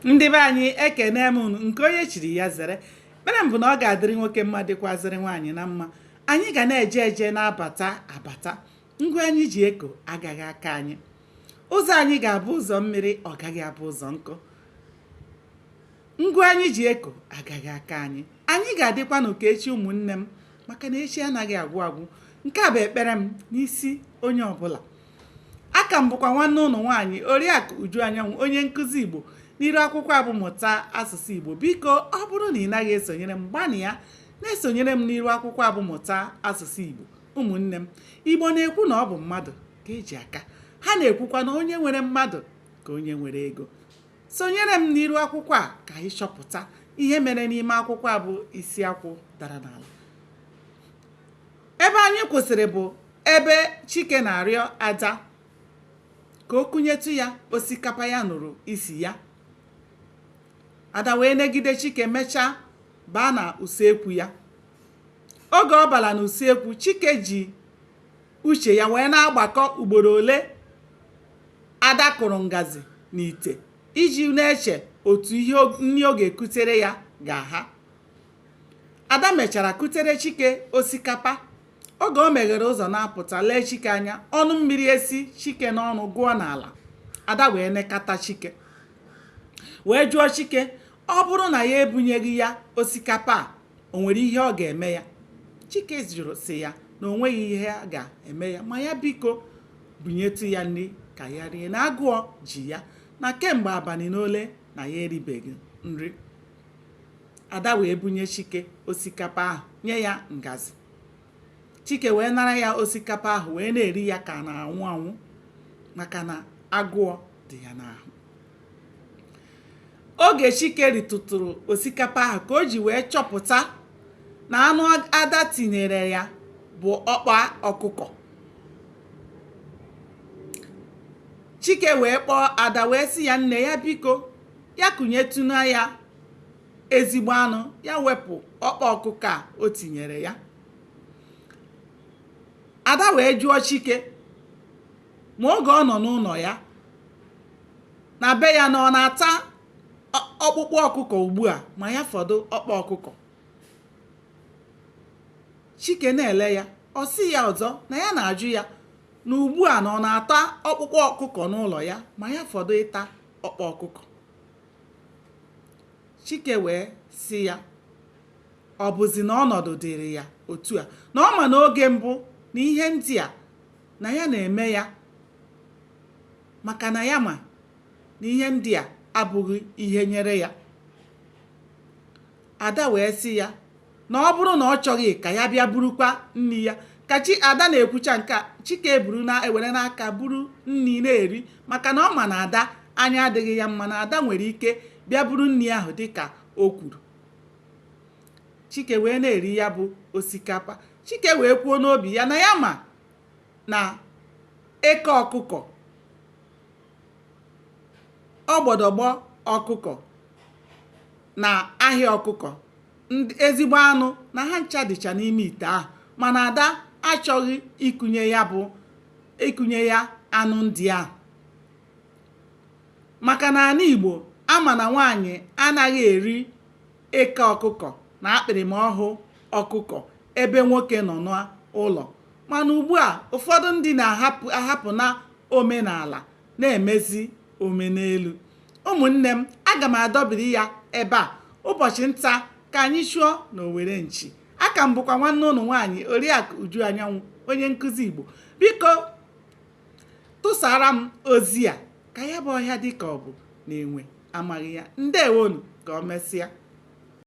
Ndị be anyị, ekene m unu. Nke onye chiri ya zere. Ekpere m bụ na ọ ga-adịrị nwoke mma, dịkwazịrị nwaanyị na mma. Anyị ga na-eje eje, na-abata abata. Ngwa anyị ji eko agaghị aka anyị. Ụzọ anyị ga-abụ ụzọ mmiri, ọ gaghị abụ ụzọ nkụ. Ngwa anyị ji eko agaghị aka anyị. Anyị ga-adịkwanụ ka echi, ụmụnne m, maka na echi anaghị agwụ agwụ. Nke a bụ ekpere m n'isi onye ọbụla. Aka m bụkwa nwanne ụnụ nwaanyị, Oriakụ Uju Anyanwụ, onye nkụzi Igbo n'iru akwụkwọ a bụ Mụta Asụsụ Igbo. Biko, ọ bụrụ na ị naghị esonyere m, gbanịa na-esonyere m n'iru akwụkwọ a bụ Mụta Asụsụ Igbo. Ụmụnne m, Igbo na-ekwu na ọ bụ mmadụ ka eji aka. Ha na-ekwukwa na onye nwere mmadụ ka onye nwere ego. Sonyere m n'iru akwụkwọ a ka anyị chọpụta ihe mere n'ime akwụkwọ a bụ Isi Akwụ Dara N'ala. Ebe anyị kwụsịrị bụ ebe Chike na-arịọ Ada ka o kunyetụ ya osikapa ya nụrụ isi ya. Ada wee negide Chike, mechaa baa na usekwu ya. Oge ọ bara n'usekwu, Chike ji uche ya wee na-agbakọ ugboro ole Ada kụrụ ngazi n'ite iji na-eche otu ihe nri ọ ga-ekutere ya ga-aha. Ada mechara kutere Chike osikapa. Oge o meghere ụzọ na-apụta, lee Chike anya, ọnụ mmiri esi Chike n'ọnụ gụọ n'ala. Ada wee nekata Chike, wee jụọ Chike, ọ bụrụ na ya ebunyeghị ya osikapa a, o nwere ihe ọ ga-eme ya? Chike jụrụ sị ya na o nweghị ihe a ga-eme ya, ma ya biko bunyetụ ya nri ka ya rie, na agụọ ji ya, na kemgbe abalị n'ole na ya eribeghị nri. Ada wee bunye Chike osikapa ahụ, nye ya ngazi. Chike wee nara ya osikapa ahụ, wee na-eri ya ka na-anwụ anwụ, maka na agụọ dị ya n'ahụ. Oge Chike ritụtụrụ osikapa ahụ ka o ji wee chọpụta na anụ Ada tinyere ya bụ ọkpa ọkụkọ. Chike wee kpọọ Ada, wee sị ya, nne ya biko, ya kunyetụna ya ezigbo anụ, ya wepụ ọkpa ọkụkọ a o tinyere ya. Ada wee jụọ Chike ma oge ọ nọ n'ụlọ ya na be ya, na ọ na-ata ọkpụkpụ ọkụkọ ugbu a, ma ya fọdụ ọkpa ọkụkọ. Chike na-ele ya. Ọ sị ya ọzọ na ya na-ajụ ya na ugbu a na ọ na-ata ọkpụkpụ ọkụkọ n'ụlọ ya, ma ya fọdụ ịta ọkpa ọkụkọ. Chike wee sị ya, ọ bụzi na ọnọdụ dịrị ya otu a, na ọ ma n'oge mbụ na ihe ndị a na ya na-eme ya, maka na ya ma na ihe ndị a abụghị ihe nyere ya. Ada wee sị ya na ọ bụrụ na ọ chọghị ka ya bịa burukwa nri ya. Ka chi Ada na-ekwucha nke a, Chike eburu na ewere n'aka buru nri na-eri, maka na ọ ma na Ada anya adịghị ya mma, na Ada nwere ike bịa buru nri ahụ dịka o kwuru. Chike wee na-eri ya bụ osikapa. Chike wee kwuo n'obi ya na ya ma na eke ọkụkọ, ọgbọdọgbọ ọkụkọ na ahịa ọkụkọ, ezigbo anụ, na ha ncha dịcha n'ime ite ahụ, mana Ada achọghị ikunye ya bụ ikunye ya anụ ndị ahụ, maka na ala Igbo ama na nwaanyị anaghị eri eke ọkụkọ na akpịrịma ọhụ ọkụkọ ebe nwoke nọ n'ụlọ. Mana ugbu a, ụfọdụ ndị na-ahapụ ahapụ na omenala na-emezi omenelu. Ụmụnne m, aga m adọbiri ya ebe a. Ụbọchị nta ka anyị chụọ na owere nchi. Aka m bụkwa nwanne ụnụ nwaanyị, Oriakụ Uju Anyanwụ, onye nkụzi Igbo. Biko tụsara m ozi a ka ya bụ ọhịa dị ka ọ bụ na enwe amaghị ya. Ndewonu, ka ọ mesịa.